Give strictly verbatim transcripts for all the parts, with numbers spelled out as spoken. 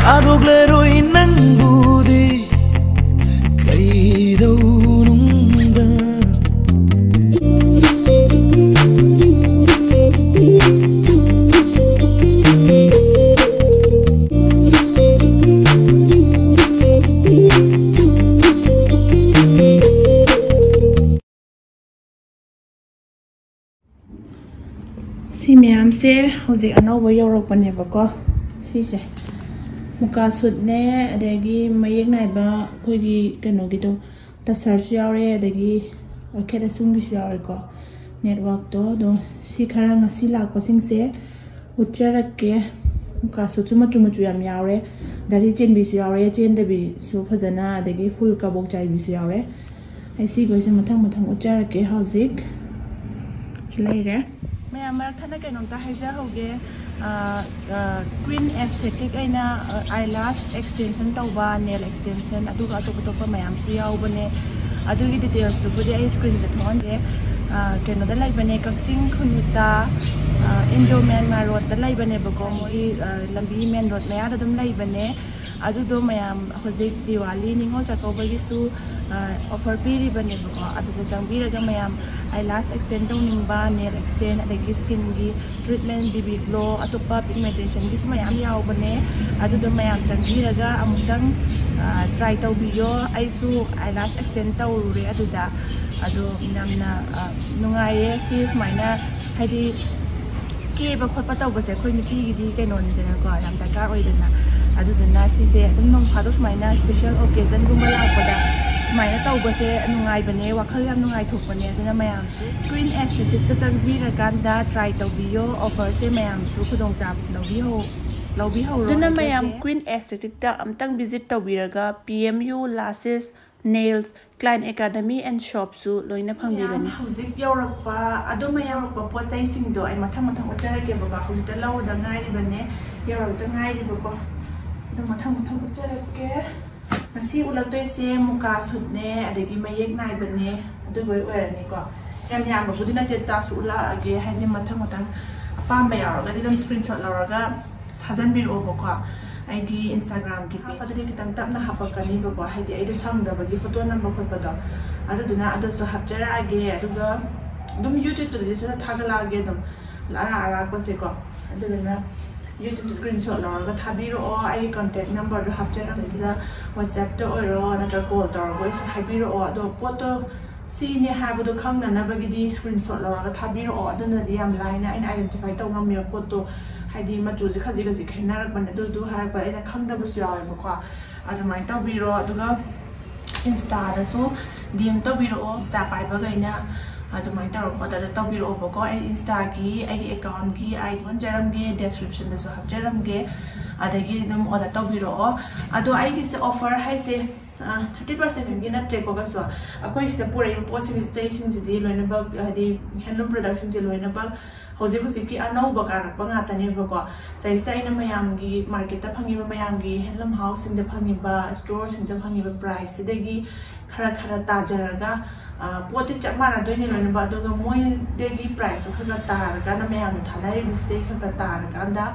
ꯊꯥꯗꯣꯛꯂꯔꯣꯏ ꯅꯪꯕꯨꯗꯤ ꯀꯩꯗꯧꯅꯨꯡꯗ꯫ ꯁꯤ ꯃꯌꯥꯝꯁꯦ ꯍꯧꯖꯤꯛ ꯑꯅꯧꯕ ꯌꯧꯔꯛꯄꯅꯦꯕꯀꯣ꯫ ꯁꯤꯁꯦ ꯃꯨꯀꯥ ꯁꯨꯠꯅꯦ, ꯑꯗꯒꯤ ꯃꯌꯦꯛ ꯅꯥꯏꯕ ꯑꯩꯈꯣꯏꯒꯤ ꯀꯩꯅꯣꯒꯤꯗꯣ, ꯇꯁꯔꯁꯨ ꯌꯥꯎꯔꯦ, ꯑꯗꯒꯤ ꯑꯈꯦꯠ ꯑꯁꯨꯡꯒꯤꯁꯨ ꯌꯥꯎꯔꯦꯀꯣ꯫ ꯅꯦꯠꯋꯥꯛꯇꯣ ꯑꯗꯣ ꯁꯤ ꯈꯔ ꯉꯁꯤ ꯂꯥꯛꯄꯁꯤꯡꯁꯦ ꯎꯠꯆꯔꯛꯀꯦ꯫ ꯃꯨꯀꯥ ꯁꯨꯠꯁꯨ ꯃꯆꯨ ꯃꯆꯨ ꯌꯥꯝ ꯌꯥꯎꯔꯦ꯫ ꯗꯥꯔꯤ ꯆꯦꯟꯕꯤꯁꯨ ꯌꯥꯎꯔꯦ, ꯆꯦꯟꯗꯕꯤꯁꯨ ꯐꯖꯅ, ꯑꯗꯒꯤ ꯐꯨꯜ ꯀꯕꯣꯛ ꯆꯥꯏꯕꯤꯁꯨ ꯌꯥꯎꯔꯦ꯫ ꯑꯩ ꯁꯤꯈꯩꯁꯦ ꯃꯊꯪ ꯃꯊꯪ ꯎꯠꯆꯔꯛꯀꯦ꯫ ꯍꯧꯖꯤꯛ ꯁꯤ ꯂꯩꯔꯦ꯫ ꯃꯌꯥꯝ ꯃꯔꯛ ꯊꯠꯅ ꯀꯩꯅꯣꯝꯇ ꯍꯥꯏꯖꯍꯧꯒꯦ꯫ ꯀ꯭ꯋꯤꯟ ꯑꯦꯁꯊꯦꯇꯤꯛ ꯑꯩꯅ ꯑꯥꯏ ꯂꯥꯁ ꯑꯦꯛꯁꯇꯦꯟꯁꯟ ꯇꯧꯕ, ꯅꯦꯜ ꯑꯦꯛꯁꯇꯦꯟꯁꯟ, ꯑꯗꯨꯒ ꯑꯇꯣꯞ ꯑꯇꯣꯞꯄ ꯃꯌꯥꯝꯁꯨ ꯌꯥꯎꯕꯅꯦ꯫ ꯑꯗꯨꯒꯤ ꯗꯤꯇꯦꯜꯁꯇꯨꯕꯨꯗꯤ ꯑꯩ ꯁ꯭ꯀ꯭ꯔꯤꯟꯗ ꯊꯣꯛꯍꯟꯒꯦ꯫ ꯀꯩꯅꯣꯗ ꯂꯩꯕꯅꯦ, ꯀꯛꯆꯤꯡ ꯈꯨꯟꯃꯨꯠꯇ, ꯏꯟꯗꯣ ꯃ꯭ꯌꯥꯟꯃꯥꯔ ꯔꯣꯗꯇ ꯂꯩꯕꯅꯦꯕꯀꯣ꯫ ꯃꯣꯏ ꯂꯝꯕꯤ ꯃꯦꯟ ꯔꯣꯗ ꯃꯌꯥꯗ ꯑꯗꯨꯝ ꯂꯩꯕꯅꯦ꯫ ꯑꯗꯨꯗꯣ ꯃꯌꯥꯝ ꯍꯧꯖꯤꯛ ꯗꯤꯋꯥꯂꯤ ꯅꯤꯉꯣꯜ ꯆꯥꯛꯀꯧꯕꯒꯤꯁꯨ ꯑꯣꯐꯔ ꯄꯤꯔꯤꯕꯅꯦꯕꯀꯣ꯫ ꯑꯗꯨꯗ ꯆꯪꯕꯤꯔꯒ ꯃꯌꯥꯝ ꯑꯥꯏ ꯂꯥꯁ ꯑꯦꯛꯁꯇꯦꯟ ꯇꯧꯅꯤꯡꯕ, ꯅꯦꯜ ꯑꯦꯛꯁꯇꯦꯟ, ꯑꯗꯒꯤ ꯁ꯭ꯀꯤꯟꯒꯤ ꯇ꯭ꯔꯤꯠꯃꯦꯟ, ꯕꯤꯕꯤ ꯒ꯭ꯂꯣ, ꯑꯇꯣꯞꯄ ꯄꯤꯒꯃꯦꯟꯇꯦꯁꯟꯒꯤꯁꯨ ꯃꯌꯥꯝ ꯌꯥꯎꯕꯅꯦ꯫ ꯑꯗꯨꯗꯣ ꯃꯌꯥꯝ ꯆꯪꯕꯤꯔꯒ ꯑꯃꯨꯛꯇꯪ ꯇ꯭ꯔꯥꯏ ꯇꯧꯕꯤꯌꯣ꯫ ꯑꯩꯁꯨ ꯑꯥꯏ ꯂꯥꯁ ꯑꯦꯛꯁꯇꯦꯟ ꯇꯧꯔꯨꯔꯦ ꯑꯗꯨꯗ꯫ ꯑꯗꯣ ꯌꯥꯝꯅ ꯅꯨꯡꯉꯥꯏꯌꯦ꯫ ꯁꯤ ꯁꯨꯃꯥꯏꯅ ꯍꯥꯏꯗꯤ ꯀꯦꯕ ꯈꯣꯠꯄ ꯇꯧꯕꯁꯦ ꯑꯩꯈꯣꯏ ꯅꯨꯄꯤꯒꯤꯗꯤ ꯀꯩꯅꯣꯅꯤꯗꯅꯀꯣ, ꯌꯥꯝ ꯗꯔꯀꯥꯔ ꯑꯣꯏꯗꯅ꯫ ꯑꯗꯨꯗꯨꯅ ꯁꯤꯁꯦ ꯑꯗꯨꯝ ꯅꯣꯡ ꯐꯥꯗꯣꯛ ꯁꯨꯃꯥꯏꯅ ꯁ꯭ꯄꯦꯁꯦꯜ ꯑꯣꯀꯦꯖꯟꯒꯨꯝꯕ ꯂꯥꯛꯄꯗ ꯁꯨꯃꯥꯏꯅ ꯇꯧꯕꯁꯦ ꯅꯨꯡꯉꯥꯏꯕꯅꯦ, ꯋꯥꯈꯜ ꯌꯥꯝ ꯅꯨꯡꯉꯥꯏꯊꯣꯛꯄꯅꯦ꯫ ꯑꯗꯨꯅ ꯃꯌꯥꯝꯁꯨ ꯀ꯭ꯋꯤꯟ ꯑꯦꯁꯊꯦꯇꯤꯛꯇ ꯆꯪꯕꯤꯔꯀꯥꯟꯗ ꯇ꯭ꯔꯥꯏ ꯇꯧꯕꯤꯌꯣ꯫ ꯑꯣꯐꯔꯁꯦ ꯃꯌꯥꯝꯁꯨ ꯈꯨꯗꯣꯡꯆꯥꯕꯁꯦ ꯂꯧꯕꯤꯍꯧ ꯂꯧꯕꯤꯍꯧꯔꯣ ꯑꯗꯨꯅ ꯃꯌꯥꯝ ꯍꯥꯏꯖꯒꯦ꯫ ꯀ꯭ꯋꯤꯟ ꯑꯦꯁꯊꯦꯇꯤꯛꯇ ꯑꯝꯇꯪ ꯚꯤꯖꯤꯠ ꯇꯧꯕꯤꯔꯒ P M U lashes nails, Klein academy and ꯁꯣꯞꯁꯨ ꯂꯣꯏꯅ ꯐꯪꯕꯤꯒꯅꯤ꯫ ꯃꯌꯥꯝ ꯍꯧꯖꯤꯛ ꯌꯧꯔꯛꯄ, ꯑꯗꯨꯝ ꯌꯧꯔꯛꯄ ꯄꯣꯠ ꯆꯩꯁꯤꯡꯗꯣ ꯑꯩ ꯃꯊꯪ ꯃꯊꯪ ꯎꯠꯆꯔꯛꯀꯦꯕꯀꯣ꯫ ꯍꯧꯖꯤꯛꯇ ꯂꯧꯕꯗ ꯉꯥꯏꯔꯤꯕꯅꯦ, ꯌꯧꯔꯛꯇ ꯉꯥꯏꯔꯤꯕꯀꯣ꯫ ꯑꯗꯨ ꯃꯊꯪ ꯃꯊꯪ ꯎꯠꯆꯔꯛꯀꯦ꯫ ꯉꯁꯤ ꯎꯠꯂꯛꯇꯣꯏꯁꯦ ꯃꯨꯀꯥ ꯁꯨꯠꯅꯦ, ꯑꯗꯒꯤ ꯃꯌꯦꯛ ꯅꯥꯏꯕꯅꯦ, ꯑꯗꯨꯒꯩ ꯑꯣꯏꯔꯅꯤꯀꯣ꯫ ꯌꯥꯝ ꯌꯥꯝꯕꯕꯨꯗꯤ ꯅꯠꯇꯦ, ꯇꯥꯛꯁꯨ ꯎꯠꯂꯛꯑꯒꯦ, ꯍꯥꯏꯗꯤ ꯃꯊꯪ ꯃꯊꯪ ꯑꯄꯥꯝꯕ ꯌꯥꯎꯔꯒꯗꯤ ꯑꯗꯨꯝ ꯁ꯭ꯀ꯭ꯔꯤꯟꯁꯣꯠ ꯂꯧꯔꯒ ꯊꯥꯖꯟꯕꯤꯔꯛꯑꯣꯕꯀꯣ꯫ ꯑꯩꯒꯤ Instagram-ꯒꯤ page ꯑꯗꯨꯗꯤ ꯈꯤꯇꯪ ꯇꯞꯅ ꯍꯥꯄꯛꯀꯅꯤꯕꯀꯣ, ꯍꯥꯏꯗꯤ ꯑꯩꯗꯣ ꯁꯪꯗꯕꯒꯤ ꯐꯣꯇꯣ ꯅꯝꯕ ꯈꯣꯠꯄꯗꯣ꯫ ꯑꯗꯨꯗꯨꯅ ꯑꯗꯨꯁꯨ ꯍꯥꯞꯆꯔꯛꯑꯒꯦ, ꯑꯗꯨꯒ ꯑꯗꯨꯝ YouTube-ꯇꯗꯤ ꯁꯠ ꯁꯠ ꯊꯥꯒꯠꯂꯛꯑꯒꯦ ꯑꯗꯨꯝ ꯑꯔꯥꯛ ꯑꯔꯥꯛꯄꯁꯦꯀꯣ꯫ ꯑꯗꯨꯗꯨꯅ YouTube screenshot ꯂꯧꯔꯒ ꯊꯥꯕꯤꯔꯛꯑꯣ, ꯑꯩꯒꯤ contact number-ꯗꯣ ꯍꯥꯞꯆꯔꯛꯑꯒꯦ, ꯑꯗꯨꯗ WhatsApp-ꯇ ꯑꯣꯏꯔꯣ ꯅꯠꯇ꯭ꯔꯒ call ꯇꯧꯔꯒ ꯑꯣꯏꯔꯁꯨ ꯍꯥꯏꯕꯤꯔꯛꯑꯣ꯫ ꯑꯗꯣ ꯄꯣꯠꯇꯣ ꯁꯤꯅꯦ ꯍꯥꯏꯕꯗꯣ ꯈꯪꯅꯅꯕꯒꯤꯗꯤ screenshot ꯂꯧꯔꯒ ꯊꯥꯕꯤꯔꯛꯑꯣ, ꯑꯗꯨꯅꯗꯤ ꯌꯥꯝ ꯂꯥꯏꯅ ꯑꯩꯅ identify ꯇꯧ ꯉꯝꯃꯦꯕ ꯄꯣꯠꯇꯣ꯫ ꯍꯥꯏꯗꯤ ꯃꯆꯨꯁꯦ ꯈꯖꯤꯛ ꯈꯖꯤꯛ ꯈꯦꯠꯅꯔꯛꯄꯅꯦ, ꯑꯗꯨꯗꯨ ꯍꯥꯏꯔꯛꯄꯗ ꯑꯩꯅ ꯈꯪꯗꯕꯁꯨ ꯌꯥꯎꯋꯦꯕꯀꯣ꯫ ꯑꯗꯨꯃꯥꯏꯅ ꯇꯧꯕꯤꯔꯣ꯫ ꯑꯗꯨꯒ Insta-ꯗꯁꯨ D M ꯇꯧꯕꯤꯔꯛꯑꯣ, Insta ꯄꯥꯏꯕꯈꯩꯅ ꯑꯗꯨꯃꯥꯏꯅ ꯇꯧꯔꯒ order ꯇꯧꯕꯤꯔꯛꯑꯣꯕꯀꯣ꯫ ꯑꯩ Insta-ꯒꯤ ꯑꯩꯒꯤ account-ꯀꯤ I D ꯑꯣꯟꯖꯔꯝꯒꯦ, description-ꯗꯁꯨ ꯍꯥꯞꯆꯔꯝꯒꯦ, ꯑꯗꯒꯤ ꯑꯗꯨꯝ order ꯇꯧꯕꯤꯔꯛꯑꯣ꯫ ꯑꯗꯣ ꯑꯩꯒꯤꯁꯦ offer ꯍꯥꯏꯁꯦ thirty percent-ꯒꯤ ꯅꯠꯇ꯭ꯔꯦꯀꯣ ꯀꯩꯁꯨ꯫ ꯑꯩꯈꯣꯏ ꯁꯤꯗ ꯄꯨꯔꯛꯏꯕ ꯄꯣꯠꯁꯤꯡꯁꯦ, ꯆꯩꯁꯤꯡꯁꯤꯗꯤ ꯂꯣꯏꯅꯃꯛ, ꯍꯥꯏꯗꯤ handloom product-ꯁꯤꯡꯁꯦ ꯂꯣꯏꯅꯃꯛ ꯍꯧꯖꯤꯛ ꯍꯧꯖꯤꯛꯀꯤ ꯑꯅꯧꯕ ꯀꯥꯔꯛꯄ ꯉꯥꯛꯇꯅꯦꯕꯀꯣ꯫ ꯁꯤꯗꯩꯁꯤꯗ ꯑꯩꯅ ꯃꯌꯥꯝꯒꯤ market-ꯇ ꯐꯪꯉꯤꯕ, ꯃꯌꯥꯝꯒꯤ handloom house-ꯁꯤꯡꯗ ꯐꯪꯉꯤꯕ, store-ꯁꯤꯡꯗ ꯐꯪꯉꯤꯕ price-ꯁꯤꯗꯒꯤ ꯈꯔ ꯈꯔ ꯇꯥꯖꯔꯒ, ꯑ, ꯄꯣꯠꯇꯤ ꯆꯞ ꯃꯥꯟꯅꯗꯣꯏꯅꯦ ꯂꯣꯏꯅꯃꯛ, ꯑꯗꯨꯒ ꯃꯣꯏꯗꯒꯤ price-ꯇꯣ ꯈꯔ ꯈꯔ ꯇꯥꯔꯀꯥꯟꯗ, ꯃꯌꯥꯝꯅ ꯊꯥꯅꯔꯤꯕꯁꯤꯗꯩ ꯈꯔ ꯈꯔ ꯇꯥꯔꯀꯥꯟꯗ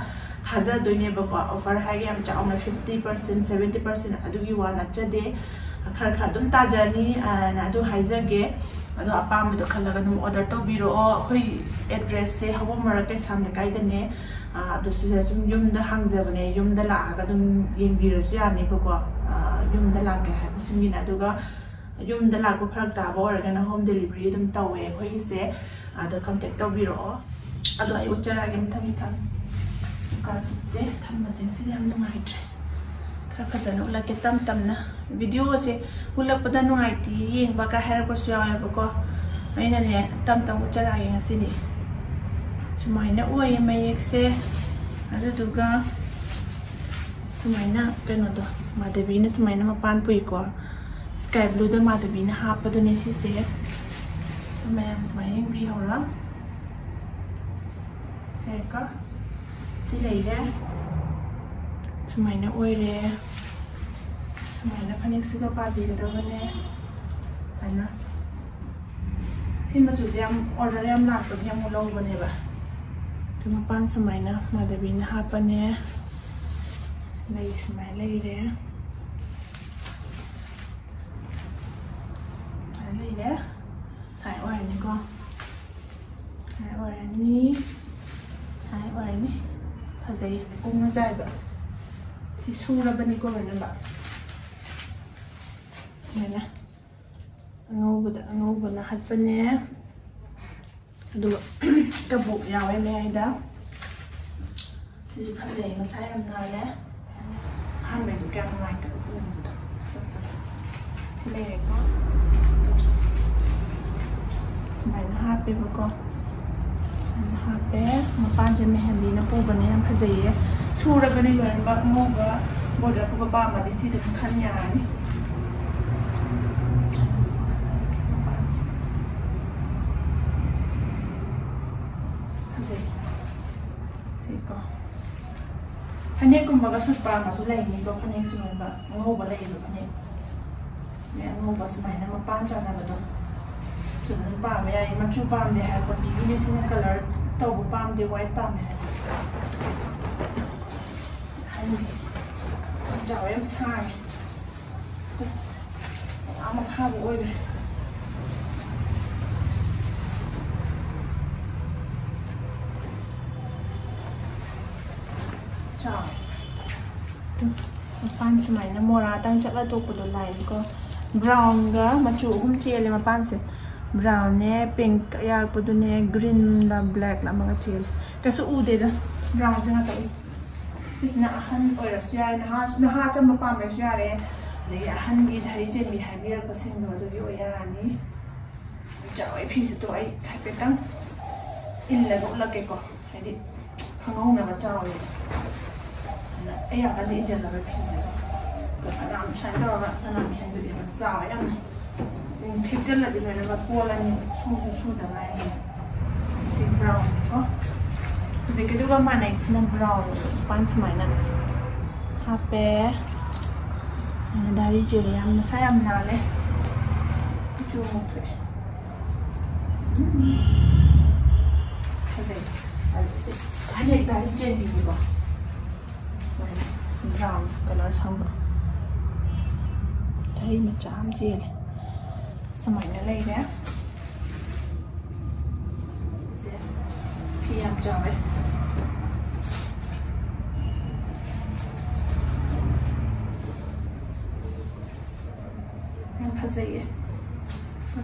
ꯊꯥꯖꯗꯣꯏꯅꯦꯕꯀꯣ꯫ Offer ꯍꯥꯏꯒꯦ ꯌꯥꯝ ꯆꯥꯎꯅ fifty percent, seventy percent ꯑꯗꯨꯒꯤ ꯋꯥ ꯅꯠꯆꯗꯦ꯫ ꯈꯔ ꯈꯔ ꯑꯗꯨꯝ ꯇꯥꯖꯅꯤ, ꯑꯅ ꯑꯗꯨ ꯍꯥꯏꯖꯒꯦ꯫ ꯑꯗꯣ ꯑꯄꯥꯝꯕꯗꯣ ꯈꯜꯂꯒ ꯑꯗꯨꯝ order ꯇꯧꯕꯤꯔꯛꯑꯣ꯫ ꯑꯩꯈꯣꯏ address-ꯁꯦ ꯍꯧꯕꯝ ꯃꯔꯛ ꯀꯩꯁꯥꯝ ꯂꯩꯀꯥꯏꯗꯅꯦ꯫ ꯑ, ꯑꯗꯣ ꯁꯤꯁꯦ ꯁꯨꯝ ꯌꯨꯝꯗ ꯍꯥꯡꯖꯕꯅꯦ, ꯌꯨꯝꯗ ꯂꯥꯛꯑꯒ ꯑꯗꯨꯝ ꯌꯦꯡꯕꯤꯔꯁꯨ ꯌꯥꯅꯤꯕꯀꯣ꯫ ꯑ, ꯌꯨꯝꯗ ꯂꯥꯛꯀꯦ ꯍꯥꯏꯕꯁꯤꯡꯒꯤꯅ꯫ ꯑꯗꯨꯒ ꯌꯨꯝꯗ ꯂꯥꯛꯄ ꯐꯔꯛ ꯇꯥꯕ ꯑꯣꯏꯔꯒꯅ home delivery ꯑꯗꯨꯝ ꯇꯧꯋꯦ ꯑꯩꯈꯣꯏꯒꯤꯁꯦ꯫ ꯑꯗꯣ contact ꯇꯧꯕꯤꯔꯛꯑꯣ꯫ ꯑꯗꯣ ꯑꯩ ꯎꯠꯆꯔꯛꯑꯒꯦ ꯃꯊꯪ ꯃꯊꯪ꯫ ꯃꯨꯀꯥ suit-ꯁꯦ ꯊꯝꯕꯁꯦ ꯉꯁꯤꯗꯤ ꯌꯥꯝ ꯅꯨꯡꯉꯥꯏꯇ꯭ꯔꯦ꯫ ꯈꯔ ꯐꯖꯅ ꯎꯠꯂꯛꯀꯦ ꯇꯞ ꯇꯞꯅ꯫ Video-ꯁꯦ ꯎꯠꯂꯛꯄꯗ ꯅꯨꯡꯉꯥꯏꯇꯦ ꯌꯦꯡꯕ ꯀꯥꯏ ꯍꯥꯏꯔꯛꯄꯁꯨ ꯌꯥꯎꯋꯦꯕꯀꯣ꯫ ꯑꯩꯅꯅꯦ ꯇꯞ ꯇꯞ ꯎꯠꯆꯔꯛꯑꯒꯦ ꯉꯁꯤꯗꯤ꯫ ꯁꯨꯃꯥꯏꯅ ꯑꯣꯏꯌꯦ ꯃꯌꯦꯛꯁꯦ꯫ ꯑꯗꯨꯗꯨꯒ ꯁꯨꯃꯥꯏꯅ ꯀꯩꯅꯣꯗꯣ, ꯃꯥꯙꯕꯤꯅ ꯁꯨꯃꯥꯏꯅ ꯃꯄꯥꯟ ꯄꯨꯏꯀꯣ꯫ Sky blue-ꯗ ꯃꯥꯙꯕꯤꯅ ꯍꯥꯞꯄꯗꯨꯅꯦ ꯁꯤꯁꯦ꯫ ꯃꯌꯥꯝ ꯁꯨꯃꯥꯏꯅ ꯌꯦꯡꯕꯤꯍꯧꯔꯣ꯫ ꯌꯥꯔꯦꯀꯣ? ꯁꯤ ꯂꯩꯔꯦ꯫ ꯁꯨꯃꯥꯏꯅ ꯑꯣꯏꯔꯦ꯫ ꯁꯨꯃꯥꯏꯅ ꯐꯅꯦꯛꯁꯤꯒ ꯄꯥꯕꯤꯒꯗꯕꯅꯦ꯫ ꯁꯨꯃꯥꯏꯅ꯫ ꯁꯤ ꯃꯆꯨꯁꯦ ꯌꯥꯝ order ꯌꯥꯝ ꯂꯥꯛꯄꯒꯤ ꯑꯃꯨꯛ ꯂꯧꯕꯅꯦꯕ꯫ ꯑꯗꯨ ꯃꯄꯥꯟ ꯁꯨꯃꯥꯏꯅ ꯃꯥꯙꯕꯤꯅ ꯍꯥꯞꯄꯅꯦ꯫ ꯂꯩ ꯁꯨꯃꯥꯏꯅ ꯂꯩꯔꯦ꯫ ꯁꯨꯃꯥꯏꯅ ꯂꯩꯔꯦ꯫ ꯁꯨꯃꯥꯏꯅ ꯑꯣꯏꯔꯅꯤꯀꯣ꯫ ꯁꯨꯃꯥꯏꯅ ꯑꯣꯏꯔꯅꯤ꯫ ꯁꯨꯃꯥꯏꯅ ꯑꯣꯏꯔꯅꯤ꯫ ꯐꯖꯩ꯫ ꯄꯨꯡꯅ ꯆꯥꯏꯕ꯫ ꯁꯤ ꯁꯨꯔꯕꯅꯤꯀꯣ ꯂꯣꯏꯅꯃꯛ꯫ ꯁꯨꯃꯥꯏꯅ꯫ ꯑꯉꯧꯕꯗ ꯑꯉꯧꯕꯅ ꯍꯠꯄꯅꯦ꯫ ꯑꯗꯨꯒ ꯀꯕꯣꯛ ꯌꯥꯎꯋꯦ ꯃꯌꯥꯏꯗ꯫ ꯁꯤꯁꯨ ꯐꯖꯩ, ꯃꯁꯥ ꯌꯥꯝ ꯅꯥꯜꯂꯦ꯫ ꯑꯍꯥꯟꯕꯩꯗꯣ ꯀꯌꯥ ꯅꯨꯡꯉꯥꯏꯇꯕ ꯎꯕꯗꯣ, ꯆꯠꯄꯗꯣ꯫ ꯁꯤ ꯂꯩꯔꯦꯀꯣ꯫ ꯁꯨꯃꯥꯏꯅ ꯍꯥꯞꯄꯦꯕꯀꯣ꯫ ꯁꯨꯃꯥꯏꯅ ꯍꯥꯞꯄꯦ꯫ ꯃꯄꯥꯟꯁꯦ ꯃꯦꯍꯟꯗꯤꯅ ꯄꯨꯕꯅꯦ, ꯌꯥꯝ ꯐꯖꯩꯌꯦ꯫ ꯁꯨꯔꯕꯅꯤ ꯂꯣꯏꯅꯃꯛ꯫ ꯑꯉꯧꯕ border ꯄꯨꯕ ꯄꯥꯝꯃꯗꯤ ꯁꯤ ꯑꯗꯨꯝ ꯈꯟ ꯌꯥꯔꯅꯤ꯫ ꯃꯄꯥꯟꯁꯦ꯫ ꯐꯖꯩ꯫ ꯁꯤꯀꯣ꯫ ꯐꯅꯦꯛꯀꯨꯝꯕꯒꯁꯨ ꯄꯥꯝꯕꯁꯨ ꯂꯩꯅꯤꯀꯣ꯫ ꯐꯅꯦꯛꯁꯨ ꯂꯣꯏꯅꯃꯛ ꯑꯉꯧꯕ ꯂꯩꯌꯦꯕ ꯐꯅꯦꯛ꯫ ꯑꯗꯩ ꯑꯉꯧꯕ ꯁꯨꯃꯥꯏꯅ ꯃꯄꯥꯟ ꯆꯥꯟꯅꯕꯗꯣ꯫ ꯁꯨ ꯑꯗꯨꯝ ꯄꯥꯝꯕ ꯌꯥꯏ꯫ ꯃꯆꯨ ꯄꯥꯝꯗꯦ ꯍꯥꯏꯔꯛꯄ ꯃꯤꯒꯤꯅꯦ ꯁꯤꯅ colour ꯇꯧꯕ ꯄꯥꯝꯗꯦ, white ꯄꯥꯝꯃꯦ ꯍꯥꯏꯕ꯫ ꯑꯍꯟꯒꯤ ꯆꯥꯎ ꯌꯥꯝ ꯁꯥꯡꯉꯦ꯫ ꯑꯥ ꯃꯈꯥꯕꯨ ꯑꯣꯏꯔꯦ꯫ ꯆꯥꯎ꯫ ꯃꯄꯥꯟ ꯁꯨꯃꯥꯏꯅ ꯃꯣꯔꯥꯗꯪ ꯆꯠꯂ ꯇꯣꯛꯄꯗꯣ ꯂꯥꯏꯅꯤꯀꯣ꯫ Brownꯒ ꯃꯆꯨ ꯑꯍꯨꯝ ꯆꯦꯜꯂꯦ ꯃꯄꯥꯟꯁꯦ꯫ Brownꯅꯦ, pink ꯑꯌꯥꯛꯄꯗꯨꯅꯦ, greenꯂ blackꯂ ꯑꯃꯒ ꯆꯦꯜꯂꯦ꯫ ꯀꯩꯁꯨ ꯎꯗꯦꯗ, brownꯁꯦ ꯉꯥꯛꯇ ꯎꯏ꯫ ꯁꯤꯁꯤꯅ ꯑꯍꯟ ꯑꯣꯏꯔꯁꯨ ꯌꯥꯔꯦ, ꯅꯍꯥ, ꯅꯍꯥ ꯑꯆꯝꯕ ꯄꯥꯝꯃꯁꯨ ꯌꯥꯔꯦ꯫ ꯑꯗꯒꯤ ꯑꯍꯟꯒꯤ ꯙꯔꯤ ꯆꯦꯟꯕꯤ ꯍꯥꯏꯕꯤꯔꯛꯄꯁꯤꯡꯗꯣ ꯑꯗꯨꯒꯤ ꯑꯣꯏ ꯌꯥꯔꯅꯤ꯫ ꯆꯥꯎꯋꯦ ꯐꯤꯁꯦ꯫ ꯇꯣ ꯑꯩ ꯍꯥꯏꯐꯦꯠꯇꯪ ꯏꯜꯂꯒ ꯎꯠꯂꯛꯀꯦꯀꯣ꯫ ꯍꯥꯏꯗꯤ ꯈꯪꯍꯧꯅꯕ ꯆꯥꯎꯋꯦ꯫ ꯑꯗꯨꯅ ꯑꯩ ꯌꯥꯝ ꯀꯟꯅ ꯏꯟꯖꯜꯂꯔꯣꯏ ꯐꯤꯁꯦ꯫ ꯑꯗꯣ ꯐꯅꯌꯥꯝ ꯁꯨꯃꯥꯏꯅ ꯇꯧꯔꯒ ꯐꯅꯌꯥꯝ ꯍꯦꯟꯗꯣꯛꯑꯦꯕ꯫ ꯆꯥꯎꯋꯦ ꯌꯥꯝꯅ꯫ ꯎꯝ, ꯊꯦꯛꯆꯜꯂꯗꯤ ꯂꯣꯏꯅꯃꯛ ꯀꯣꯜꯂꯅꯤ꯫ ꯁꯨꯁꯨ ꯁꯨꯗ ꯉꯥꯏꯔꯤ꯫ ꯁꯤ brownꯅꯤꯀꯣ꯫ ꯍꯧꯖꯤꯛꯀꯤꯗꯨꯒ ꯃꯥꯟꯅꯩꯁꯤꯅ brown ꯑꯣꯏꯕ꯫ ꯃꯄꯥꯟ ꯁꯨꯃꯥꯏꯅ ꯍꯥꯞꯄꯦ꯫ ꯑꯗꯨꯅ ꯙꯥꯔꯤ ꯆꯦꯜꯂꯦ꯫ ꯌꯥꯝ ꯃꯁꯥ ꯌꯥꯝ ꯅꯥꯜꯂꯦ꯫ ꯀꯨꯆꯨ ꯑꯃꯨꯛ ꯊꯣꯛꯑꯦ꯫ ꯎꯝ꯫ ꯐꯖꯩ꯫ ꯑꯗꯨ ꯁꯤ ꯐꯅꯦꯛ ꯙꯥꯔꯤ ꯆꯦꯟꯕꯤꯅꯤꯀꯣ꯫ ꯁꯨꯃꯥꯏꯅ꯫ ꯕ꯭ꯔꯥꯎꯟ ꯀꯂꯔ ꯁꯪꯕ ꯙꯔꯤ ꯃꯆꯥ ꯑꯃ ꯆꯦꯜꯂꯦ꯫ ꯁꯨꯃꯥꯏꯅ ꯂꯩꯔꯦ꯫ ꯁꯦ, ꯐꯤ ꯌꯥꯝ ꯆꯥꯎꯋꯦ꯫ ꯌꯥꯝ ꯐꯖꯩꯌꯦ꯫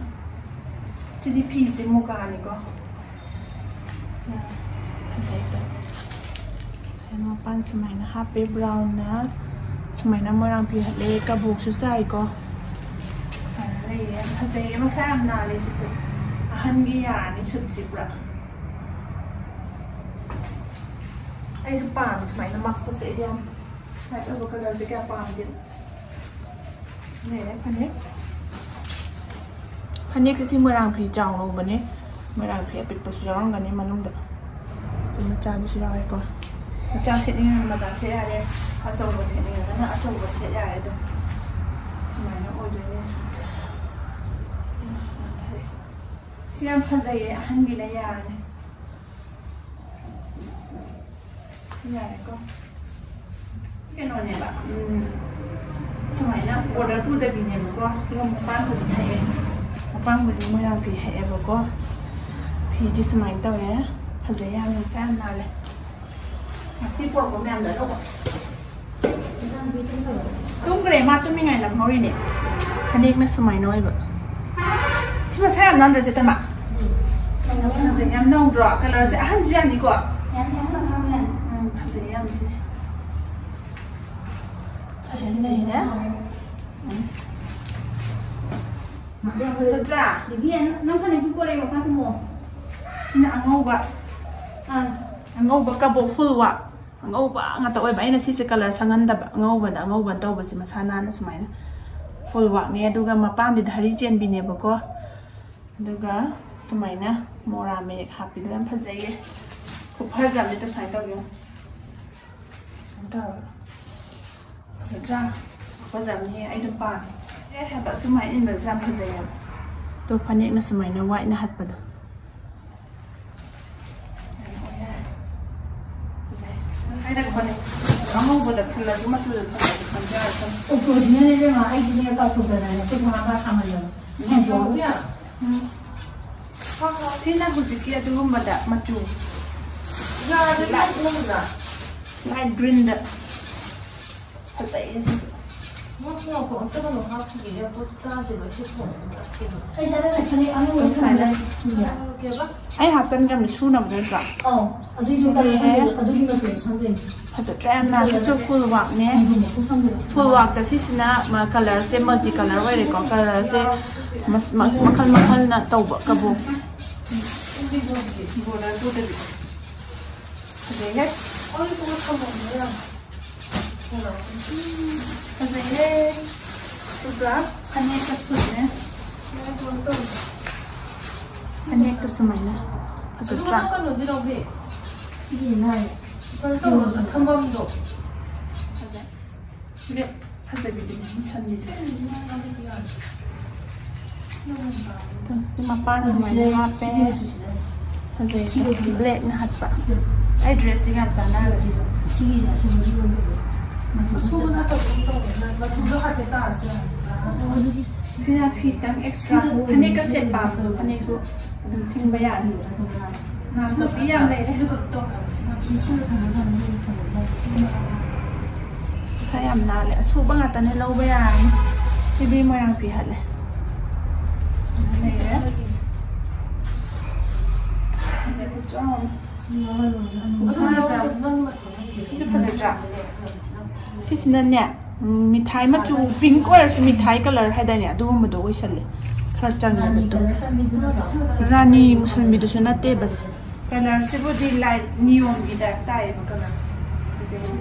ꯁꯤꯗꯤ ꯐꯤꯁꯦ ꯃꯨꯒꯥꯅꯤꯀꯣ꯫ ꯌꯥꯝ ꯐꯖꯩ꯫ ꯁꯨꯃꯥꯏꯅ ꯃꯄꯥꯟ ꯁꯨꯃꯥꯏꯅ ꯍꯥꯞꯄꯦ, ꯕ꯭ꯔꯥꯎꯟꯅ ꯁꯨꯃꯥꯏꯅ ꯃꯣꯏꯔꯥꯡ ꯐꯤ ꯍꯠꯂꯦ, ꯀꯕꯣꯛꯁꯨ ꯆꯥꯏꯀꯣ꯫ ꯁꯨꯃꯥꯏꯅ ꯂꯩꯌꯦ꯫ ꯌꯥꯝ ꯐꯖꯩꯌꯦ, ꯃꯁꯥ ꯌꯥꯝ ꯅꯥꯜꯂꯦ ꯁꯤꯁꯨ꯫ ꯑꯍꯟꯒꯤ ꯌꯥꯔꯅꯤ ꯁꯨꯠꯁꯤ ꯄꯨꯔꯥ꯫ ꯑꯩꯁꯨ ꯄꯥꯝꯃꯦ ꯁꯨꯃꯥꯏꯅ ꯃꯛꯄꯁꯦ, ꯑꯩꯗꯤ ꯌꯥꯝ ꯂꯥꯏꯠ ꯑꯣꯏꯕ ꯀꯂꯔꯁꯦ ꯀꯌꯥ ꯄꯥꯝꯗꯦꯕ꯫ ꯂꯩꯔꯦ ꯐꯅꯦꯛ꯫ ꯐꯅꯦꯛꯁꯦ ꯁꯤ ꯃꯣꯏꯔꯥꯡ ꯐꯤ ꯆꯥꯎꯅ ꯎꯕꯅꯦ꯫ ꯃꯣꯏꯔꯥꯡ ꯐꯤ ꯑꯄꯤꯛꯄꯁꯨ ꯌꯥꯎꯔꯝꯒꯅꯤ ꯃꯅꯨꯡꯗ꯫ ꯑꯗꯨ ꯃꯆꯥꯗꯨꯁꯨ ꯌꯥꯎꯔꯦꯀꯣ꯫ ꯃꯆꯥ ꯁꯦꯠꯅꯤꯡꯉꯒ ꯃꯆꯥ ꯁꯦꯠ ꯌꯥꯔꯦ꯫ ꯑꯆꯧꯕ ꯁꯦꯠꯅꯤꯡꯉꯒꯅ ꯑꯆꯧꯕ ꯁꯦꯠ ꯌꯥꯔꯦ ꯑꯗꯨꯝ꯫ ꯁꯨꯃꯥꯏꯅ ꯑꯣꯏꯗꯣꯏꯅꯦ ꯁꯨꯠꯁꯦ꯫ ꯁꯤ ꯌꯥꯝ ꯐꯖꯩꯌꯦ, ꯑꯍꯟꯒꯤꯅ ꯌꯥꯔꯅꯤ꯫ ꯁꯤ ꯌꯥꯔꯦꯀꯣ꯫ ꯀꯩꯅꯣꯅꯦꯕ, ꯎꯝ, ꯁꯨꯃꯥꯏꯅ ꯑꯣꯔꯗꯔ ꯄꯨꯗꯕꯤꯅꯦꯕꯀꯣ꯫ ꯑꯗꯨꯒ ꯃꯄꯥꯟꯕꯨꯗꯤ ꯍꯛꯑꯦ꯫ ꯃꯄꯥꯟꯕꯨꯗꯤ ꯃꯣꯏꯔꯥꯡ ꯐꯤ ꯍꯛꯑꯦꯕꯀꯣ꯫ ꯐꯤꯗꯤ ꯁꯨꯃꯥꯏꯅ ꯇꯧꯋꯦ꯫ ꯐꯖꯩ ꯌꯥꯝꯅ, ꯃꯁꯥ ꯌꯥꯝ ꯅꯥꯜꯂꯦ꯫ ꯉꯁꯤ ꯄꯨꯔꯛꯄ ꯃꯌꯥꯝꯗꯣ ꯑꯅꯧꯕ꯫ ꯇꯨꯝꯈ꯭ꯔꯦ, ꯃꯥ ꯇꯨꯝꯃꯤꯉꯥꯏ ꯂꯪꯍꯧꯔꯤꯅꯦ꯫ ꯐꯅꯦꯛꯅ ꯁꯨꯃꯥꯏꯅ ꯑꯣꯏꯕ꯫ ꯁꯤ ꯃꯁꯥ ꯌꯥꯝ ꯅꯥꯟꯗ꯭ꯔꯣ, ꯆꯦ ꯇꯃꯥ? ꯐꯖꯩ, ꯌꯥꯝ ꯅꯧꯗ꯭ꯔꯣ? ꯀꯂꯔꯁꯦ ꯑꯍꯟꯁꯨ ꯌꯥꯅꯤꯀꯣ? ꯌꯥꯅꯤ, ꯑꯍꯟ ꯑꯉꯥꯡ ꯌꯥꯅꯤ꯫ ꯎꯝ, ꯐꯖꯩ ꯌꯥꯝ ꯁꯤꯁꯦ꯫ ꯁꯤ ꯂꯩꯔꯦ꯫ ꯎꯝ꯫ ꯐꯖꯗ꯭ꯔꯥ? ꯕꯤꯕꯤ, ꯅꯪ, ꯅꯪ ꯐꯅꯦꯛꯇꯨ ꯄꯣꯔꯛꯑꯦ, ꯃꯈꯥ ꯀꯨꯝꯃꯣ꯫ ꯁꯤꯅ ꯑꯉꯧꯕ꯫ ꯑꯥ꯫ ꯑꯉꯧꯕ ꯀꯕꯣꯛ ꯐꯨꯜ ꯋꯥꯛ꯫ ꯑꯉꯧꯕ ꯉꯥꯛꯇ ꯑꯣꯏꯕ꯫ ꯑꯩꯅ ꯁꯤꯁꯦ ꯀꯂꯔ ꯁꯪꯍꯟꯗꯕ, ꯑꯉꯧꯕꯗ ꯑꯉꯧꯕ ꯇꯧꯕꯁꯦ ꯃꯁꯥ ꯅꯥꯟꯅ ꯁꯨꯃꯥꯏꯅ ꯐꯨꯜ ꯋꯥꯛꯅꯦ꯫ ꯑꯗꯨꯒ ꯃꯄꯥꯟꯗꯤ ꯙꯔꯤ ꯆꯦꯟꯕꯤꯅꯦꯕꯀꯣ꯫ ꯑꯗꯨꯒ ꯁꯨꯃꯥꯏꯅ ꯃꯣꯔꯥ ꯃꯌꯦꯛ ꯍꯥꯞꯄꯤꯗꯣ ꯌꯥꯝ ꯐꯖꯩꯌꯦ꯫ ꯈꯨꯐꯖ ꯑꯃꯅꯦ꯫ ꯑꯗꯣ ꯁꯨꯃꯥꯏꯅ ꯇꯧꯕꯤꯌꯣ꯫ ꯁꯨꯃꯥꯏꯅ ꯇꯧꯔꯒ꯫ ꯐꯖꯗ꯭ꯔꯥ? ꯐꯖꯕꯅꯦ, ꯑꯩ ꯑꯗꯨꯝ ꯄꯥꯝꯃꯦ꯫ ꯑꯦ, ꯍꯥꯏꯕ ꯁꯨꯃꯥꯏꯅ ꯏꯟꯕꯁꯦ ꯌꯥꯝ ꯐꯖꯩꯌꯦꯕ꯫ ꯑꯗꯣ ꯐꯅꯦꯛꯅ ꯁꯨꯃꯥꯏꯅ ꯋꯥꯏꯠꯅ ꯍꯠꯄꯗꯣ꯫ ꯐꯖꯩ꯫ ꯍꯥꯏꯔꯒ ꯍꯣꯠꯅꯩ꯫ ꯑꯉꯧꯕꯗ ꯈꯜꯂꯁꯨ ꯃꯆꯨꯗ ꯈꯜꯂꯁꯨ ꯈꯟꯖꯔꯁꯅꯨ꯫ ꯑꯣ, ꯑꯣꯔꯤꯖꯤꯅꯦꯜ ꯏꯕꯦꯝꯃ, ꯑꯩꯗꯤꯅꯦ ꯀꯥꯎꯊꯣꯛꯇꯅꯅꯦ ꯈꯨꯠ ꯃꯉꯥ ꯐꯥ ꯁꯥꯃꯜꯂꯕ꯫ ꯎꯝ, ꯍꯣꯏ, ꯍꯣꯏ꯫ ꯁꯤꯅ ꯍꯧꯖꯤꯛꯀꯤ ꯑꯗꯨꯒꯨꯝꯕꯗ ꯃꯆꯨ꯫ ꯂꯥꯏꯠ ꯒ꯭ꯔꯤꯟꯗ꯫ ꯐꯖꯩꯌꯦ ꯁꯤꯁꯨ꯫ ꯑꯩ ꯍꯥꯞꯆꯟꯈ꯭ꯔꯕꯅꯤ ꯁꯨꯅꯕ ꯅꯠꯇ꯭ꯔꯥ? ꯑꯧ, ꯑꯗꯨꯏꯁꯨ ꯀꯂꯔ ꯁꯪꯗꯣꯏꯅꯦ, ꯑꯗꯨꯒꯤ ꯃꯆꯨꯗꯣ ꯁꯪꯗꯣꯏꯅꯦ꯫ ꯐꯖꯗ꯭ꯔꯥ ꯌꯥꯝꯅ? ꯁꯤꯁꯨ ꯐꯨꯜ ꯋꯥꯛꯅꯦ꯫ ꯐꯨꯜ ꯋꯥꯛꯇ ꯁꯤꯁꯤꯅ ꯀꯂꯔꯁꯦ ꯃꯜꯇꯤ ꯀꯂꯔ ꯑꯣꯏꯔꯦꯀꯣ꯫ ꯀꯂꯔꯁꯦ ꯃꯈꯜ ꯃꯈꯜꯅ ꯇꯧꯕ ꯀꯕꯣꯛꯁꯦ꯫ ꯐꯖꯩꯍꯦ꯫ ꯑꯗꯨꯒ ꯐꯅꯦꯛꯀ ꯁꯨꯠꯅꯦ꯫ ꯐꯅꯦꯛꯇ ꯁꯨꯃꯥꯏꯅ ꯐꯖꯗ꯭ꯔꯥ? ꯀꯩꯅꯣꯗꯤ ꯂꯧꯕꯤ? ꯁꯤꯒꯤ ꯅꯥꯏ꯫ ꯀꯩꯅꯣ ꯇꯧꯕ ꯊꯝꯐꯝꯗꯣ꯫ ꯐꯖꯩ꯫ ꯐꯖꯕꯤꯗꯨꯅꯦ ꯃꯨꯁꯟꯕꯤꯁꯦ꯫ ꯑꯗꯣ ꯁꯤ ꯃꯄꯥꯟ ꯁꯨꯃꯥꯏꯅ ꯍꯥꯞꯄꯦ꯫ ꯐꯖꯩ꯫ ꯕ꯭ꯂꯦꯛꯅ ꯍꯠꯄ꯫ ꯑꯩ ꯗ꯭ꯔꯦꯁꯁꯤꯒ ꯌꯥꯝ ꯆꯥꯟꯅꯔꯦ꯫ ꯁꯤꯅ ꯐꯤ ꯈꯤꯇꯪ ꯑꯦꯛꯁꯇ꯭ꯔꯥ ꯐꯅꯦꯛꯀ ꯁꯦꯠ ꯄꯥꯝꯕꯗꯣ ꯐꯅꯦꯛꯁꯨ ꯑꯗꯨꯝ ꯁꯤꯟꯕ ꯌꯥꯅꯤ꯫ ꯅꯥꯇꯣꯄꯤ ꯌꯥꯝ ꯂꯩꯔꯦ꯫ ꯄꯩꯁꯥ ꯌꯥꯝ ꯅꯥꯜꯂꯦ꯫ ꯑꯁꯨꯕ ꯉꯥꯛꯇꯅꯦ, ꯂꯧꯕ ꯌꯥꯔꯅꯤ꯫ ꯁꯤꯗꯤ ꯃꯣꯏꯔꯥꯡ ꯐꯤ ꯍꯠꯂꯦ꯫ ꯂꯩꯔꯦ꯫ ꯐꯖꯕ ꯆꯥꯎꯅ꯫ ꯁꯤꯁꯨ ꯐꯖꯗ꯭ꯔꯥ? ꯁꯤꯁꯤꯅꯅꯦ, ꯎꯝ, ꯃꯤꯊꯥꯏ ꯃꯆꯨ, ꯄꯤꯡꯛ ꯑꯣꯏꯔꯁꯨ ꯃꯤꯊꯥꯏ ꯀꯂꯔ ꯍꯥꯏꯗꯥꯏꯅꯦ, ꯑꯗꯨꯒꯨꯝꯕꯗꯣ ꯑꯣꯏꯁꯜꯂꯦ꯫ ꯈꯔ ꯆꯪꯉꯦꯕ꯫ ꯔꯥꯅꯤ ꯃꯨꯁꯟꯕꯤꯗꯨꯁꯨ ꯅꯠꯇꯦꯕ ꯁꯤ꯫ ꯀꯂꯔꯁꯤꯕꯨꯗꯤ ꯂꯥꯏꯠ ꯅꯤꯌꯣꯟꯒꯤ ꯇꯥꯏꯞ ꯇꯥꯏꯌꯦꯕ ꯀꯂꯔꯁꯦ꯫ ꯐꯖꯩ꯫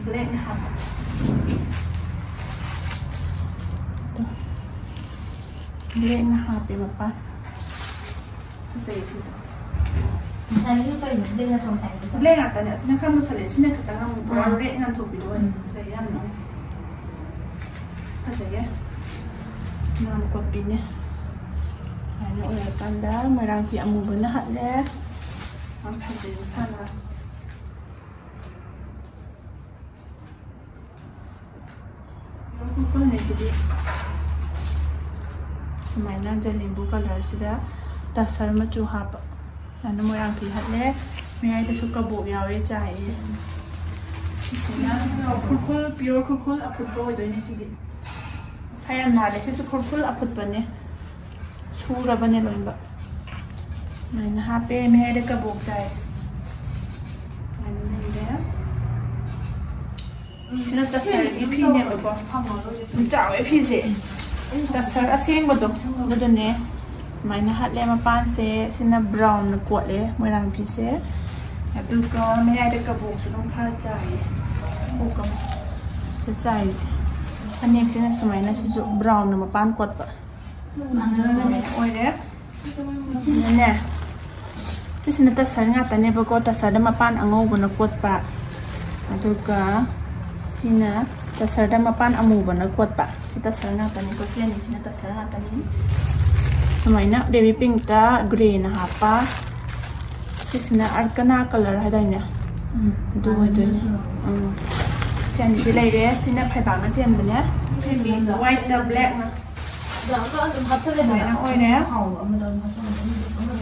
ꯕ꯭ꯂꯦꯛꯅ ꯍꯥꯞꯄ꯫ ꯕ꯭ꯂꯦꯛꯅ ꯍꯥꯞꯄꯦ ꯃꯄꯥꯟ꯫ ꯐꯖꯩ ꯁꯤꯁꯨ꯫ ꯉꯁꯥꯏꯒꯤꯗꯣ ꯀꯩꯅꯣ? ꯕ꯭ꯂꯦꯛ ꯅꯠꯇ꯭ꯔꯣ ꯉꯁꯥꯏꯒꯤꯗꯣ? ꯕ꯭ꯂꯦꯛ ꯉꯥꯛꯇꯅꯦ꯫ ꯑꯁꯤꯅ ꯈꯔ ꯃꯨꯁꯜꯂꯦ꯫ ꯁꯤꯅ ꯈꯤꯇꯪ ꯑꯃꯨꯛ ꯄꯨꯔꯥ ꯑꯥ꯫ ꯔꯦꯗ ꯉꯥꯟꯊꯣꯛꯄꯤꯗꯣ ꯑꯣꯏꯅ ꯎꯝ꯫ ꯐꯖꯩ ꯌꯥꯝꯅ꯫ ꯐꯖꯩꯌꯦ꯫ ꯅꯥꯝ ꯀꯣꯠꯄꯤꯅꯦ꯫ ꯁꯨꯃꯥꯏꯅ ꯑꯣꯏꯔꯀꯥꯟꯗ ꯃꯣꯏꯔꯥꯡ ꯐꯤ ꯑꯃꯨꯕꯅ ꯍꯠꯂꯦ꯫ ꯌꯥꯝ ꯐꯖꯩ ꯃꯁꯥꯅ꯫ ꯈꯨꯔꯈꯨꯜꯅꯦ ꯁꯤꯗꯤ꯫ ꯁꯨꯃꯥꯏꯅ ꯖꯂꯦꯝꯕꯨ ꯀꯂꯔꯁꯤꯗ ꯇꯁꯔ ꯃꯆꯨ ꯍꯥꯞꯄ꯫ ꯑꯗꯨꯅ ꯃꯣꯏꯔꯥꯡ ꯐꯤ ꯍꯠꯂꯦ꯫ ꯃꯌꯥꯏꯗꯁꯨ ꯀꯕꯣꯛ ꯌꯥꯎꯋꯦ, ꯆꯥꯏꯌꯦ꯫ ꯁꯤꯁꯤꯅ ꯈꯨꯔꯈꯨꯜ, ꯄꯤꯌꯣꯔ ꯈꯨꯔꯈꯨꯜ ꯑꯐꯨꯠꯄ ꯑꯣꯏꯗꯣꯏꯅꯦ ꯁꯤꯗꯤ꯫ ꯃꯁꯥ ꯌꯥꯝ ꯅꯥꯜꯂꯦ꯫ ꯁꯤꯁꯨ ꯈꯨꯔꯈꯨꯜ ꯑꯐꯨꯠꯄꯅꯦ꯫ ꯁꯨꯔꯕꯅꯦ ꯂꯣꯏꯅꯃꯛ꯫ ꯁꯨꯃꯥꯏꯅ ꯍꯥꯞꯄꯦ꯫ ꯃꯌꯥꯏꯗ ꯀꯕꯣꯛ ꯆꯥꯏ꯫ ꯁꯨꯃꯥꯏꯅ ꯂꯩꯔꯦ꯫ ꯁꯤꯅ ꯇꯁꯔꯒꯤ ꯐꯤꯅꯦꯕꯀꯣ꯫ ꯌꯥꯝ ꯆꯥꯎꯋꯦ ꯐꯤꯁꯦ꯫ ꯇꯁꯔ ꯑꯁꯦꯡꯕꯗꯣ ꯑꯗꯨꯗꯨꯅꯦ꯫ ꯁꯨꯃꯥꯏꯅ ꯍꯠꯂꯦ ꯃꯄꯥꯟꯁꯦ꯫ ꯁꯤꯅ ꯕ꯭ꯔꯥꯎꯟꯅ ꯀꯣꯠꯂꯦ ꯃꯣꯏꯔꯥꯡ ꯐꯤꯁꯦ꯫ ꯑꯗꯨꯒ ꯃꯌꯥꯏꯗ ꯀꯕꯣꯛꯁꯨ ꯑꯗꯨꯝ ꯈꯔ ꯆꯥꯏꯌꯦ꯫ ꯀꯕꯣꯛ ꯑꯃ꯫ ꯁꯤ ꯆꯥꯏꯁꯦ꯫ ꯐꯅꯦꯛꯁꯤꯅ ꯁꯨꯃꯥꯏꯅ ꯁꯤꯁꯨ ꯕ꯭ꯔꯥꯎꯟꯅ ꯃꯄꯥꯟ ꯀꯣꯠꯄ꯫ ꯁꯨꯃꯥꯏꯅ ꯑꯣꯏꯔꯦ꯫ ꯁꯤꯅꯅꯦ, ꯁꯤꯁꯤꯅ ꯇꯁꯔ ꯉꯥꯛꯇꯅꯦꯕꯀꯣ, ꯇꯁꯔꯗ ꯃꯄꯥꯟ ꯑꯉꯧꯕꯅ ꯀꯣꯠꯄ, ꯑꯗꯨꯒ ꯁꯤꯅ ꯇꯁꯔꯗ ꯃꯄꯥꯟ ꯑꯃꯨꯕꯅ ꯀꯣꯠꯄ꯫ ꯁꯤ ꯇꯁꯔ ꯉꯥꯛꯇꯅꯤꯀꯣ, ꯁꯤ ꯑꯅꯤꯁꯤꯅ ꯇꯁꯔ ꯉꯥꯛꯇꯅꯤ꯫ ꯁꯨꯃꯥꯏꯅ ꯕꯦꯕꯤ ꯄꯤꯡꯛꯇ ꯒ꯭ꯔꯦꯅ ꯍꯥꯞꯄ꯫ ꯁꯤꯁꯤꯅ ꯑꯔꯀꯅꯥ ꯀꯂꯔ ꯍꯥꯏꯗꯥꯏꯅꯦ? ꯎꯝ꯫ ꯑꯗꯨ ꯑꯣꯏꯗꯣꯏꯅꯦ꯫ ꯎꯝ꯫ ꯁꯤ ꯑꯅꯤꯁꯤ ꯂꯩꯔꯦ꯫ ꯁꯤꯅ ꯐꯩꯕꯥꯛꯅ ꯐꯦꯟꯕꯅꯦ꯫ ꯁꯤ ꯋꯥꯏꯠꯇ ꯕ꯭ꯂꯦꯛꯅ꯫ ꯑꯗꯨꯝ ꯍꯥꯞꯆꯜꯂꯦꯗꯅ꯫ ꯁꯨꯃꯥꯏꯅ ꯑꯣꯏꯔꯦ꯫ ꯍꯥꯎꯕ ꯑꯃꯗ ꯑꯗꯨꯝ ꯍꯥꯞꯆꯜꯂꯦ꯫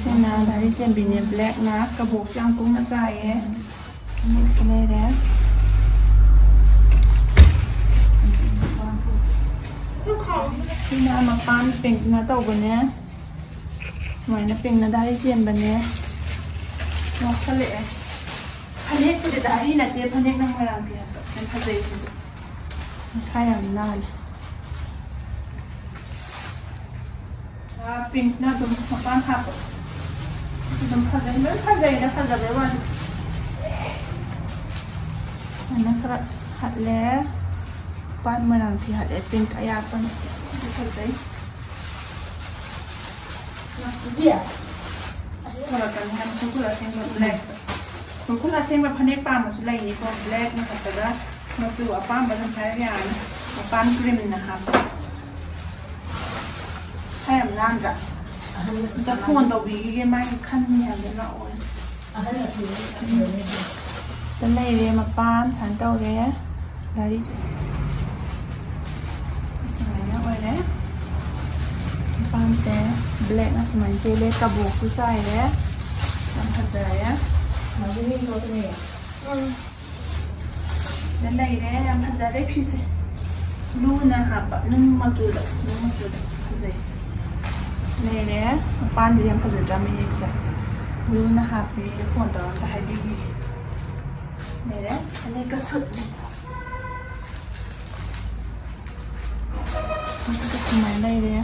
ꯁꯤꯅ ꯙꯥꯔꯤ ꯆꯦꯟꯕꯤꯅꯦ, ꯕ꯭ꯂꯦꯛꯅ꯫ ꯀꯕꯣꯛꯁꯨ ꯌꯥꯝ ꯀꯨꯡꯅ ꯆꯥꯏꯌꯦ꯫ ꯑꯅꯤꯁꯤ ꯂꯩꯔꯦ꯫ ꯁꯤꯅ ꯃꯄꯥꯟ ꯄꯤꯡꯛꯅ ꯇꯧꯕꯅꯦ꯫ ꯁꯨꯃꯥꯏꯅ ꯄꯤꯡꯛꯅ ꯙꯥꯔꯤ ꯆꯦꯟꯕꯅꯦ꯫ ꯉꯥꯎꯁꯜꯂꯛꯑꯦ꯫ ꯐꯅꯦꯛꯄꯨꯗꯤ ꯙꯥꯔꯤ ꯅꯠꯇꯦ, ꯐꯅꯦꯛꯅ ꯃꯣꯏꯔꯥꯡ ꯐꯤ ꯍꯥꯏꯕ꯫ ꯌꯥꯝ ꯐꯖꯩ ꯁꯤꯁꯨ꯫ ꯃꯁꯥ ꯌꯥꯝ ꯅꯥꯜꯂꯦ꯫ ꯑꯥ, ꯄꯤꯡꯛꯅ ꯑꯗꯨꯝ ꯃꯄꯥꯟ ꯍꯥꯞꯄ꯫ ꯑꯗꯨꯝ ꯐꯖꯩ, ꯂꯣꯏ ꯐꯖꯩꯗ, ꯐꯖꯕꯩ ꯋꯥꯅꯤ꯫ ꯑꯗꯨꯃꯥꯏꯅ ꯈꯔ ꯍꯠꯂꯦ꯫ ꯃꯄꯥꯟ ꯃꯣꯏꯔꯥꯡ ꯐꯤ ꯍꯠꯂꯦ, ꯄꯤꯡꯛ ꯑꯌꯥꯛꯄꯅꯤ꯫ ꯑꯗꯨ ꯐꯖꯩ꯫ ꯈꯔ ꯀꯩꯅꯣ ꯍꯥꯏꯅ ꯈꯨꯔꯈꯨꯜ ꯑꯁꯦꯡꯕ ꯕ꯭ꯂꯦꯛ꯫ ꯈꯨꯔꯈꯨꯜ ꯑꯁꯦꯡꯕ ꯐꯅꯦꯛ ꯄꯥꯝꯕꯁꯨ ꯂꯩꯅꯤꯀꯣ꯫ ꯕ꯭ꯂꯦꯛ ꯅꯠꯇ꯭ꯔꯒ ꯃꯆꯨ ꯑꯄꯥꯝꯕ ꯑꯗꯨꯝ ꯍꯥꯏꯔꯒ ꯌꯥꯔꯅꯤ꯫ ꯃꯄꯥꯟ ꯀ꯭ꯔꯤꯝꯅ ꯍꯥꯞꯄ꯫ ꯈꯔ ꯌꯥꯝ ꯅꯥꯟꯗ꯭ꯔꯥ? ꯑꯝꯇ ꯐꯣꯟ ꯇꯧꯕꯤꯈꯤꯒꯦ, ꯃꯥꯒꯤ ꯈꯟꯅꯤ ꯍꯥꯏꯕꯗꯣ ꯂꯥꯛꯑꯣ꯫ ꯁꯤꯗ ꯂꯩꯔꯦ ꯃꯄꯥꯟ, ꯁꯨꯃꯥꯏꯅ ꯇꯧꯔꯦ꯫ ꯒꯥꯔꯤꯁꯦ꯫ ꯄꯥꯟꯁꯦ ꯕ꯭ꯂꯦꯛꯅ ꯁꯨꯃꯥꯏꯅ ꯆꯦꯜꯂꯦ, ꯀꯕꯣꯛꯁꯨ ꯆꯥꯏꯔꯦ, ꯌꯥꯝ ꯐꯖꯔꯦ꯫ ꯎꯝ꯫ ꯁꯤꯗ ꯂꯩꯔꯦ, ꯌꯥꯝ ꯐꯖꯔꯦ ꯐꯤꯁꯦ꯫ ꯕ꯭ꯂꯨꯅ ꯍꯥꯞꯄ, ꯅꯨꯡ ꯃꯆꯨꯗ, ꯅꯨꯡ ꯃꯆꯨꯗ ꯐꯖꯩ꯫ ꯂꯩꯔꯦ, ꯃꯄꯥꯟꯗꯤ ꯌꯥꯝ ꯐꯖꯗ꯭ꯔꯥ ꯃꯌꯦꯛꯁꯦ? ꯕ꯭ꯂꯨꯅ ꯍꯥꯞꯄꯦ, ꯐꯣꯟ ꯇꯧꯔ ꯑꯝꯇ ꯍꯥꯏꯕꯤꯈꯤꯒꯦ꯫ ꯂꯩꯔꯦ, ꯐꯅꯦꯛꯀ ꯁꯨꯠꯅꯦ꯫ ꯑꯗꯨꯒ ꯁꯨꯃꯥꯏꯅ ꯂꯩꯔꯦ꯫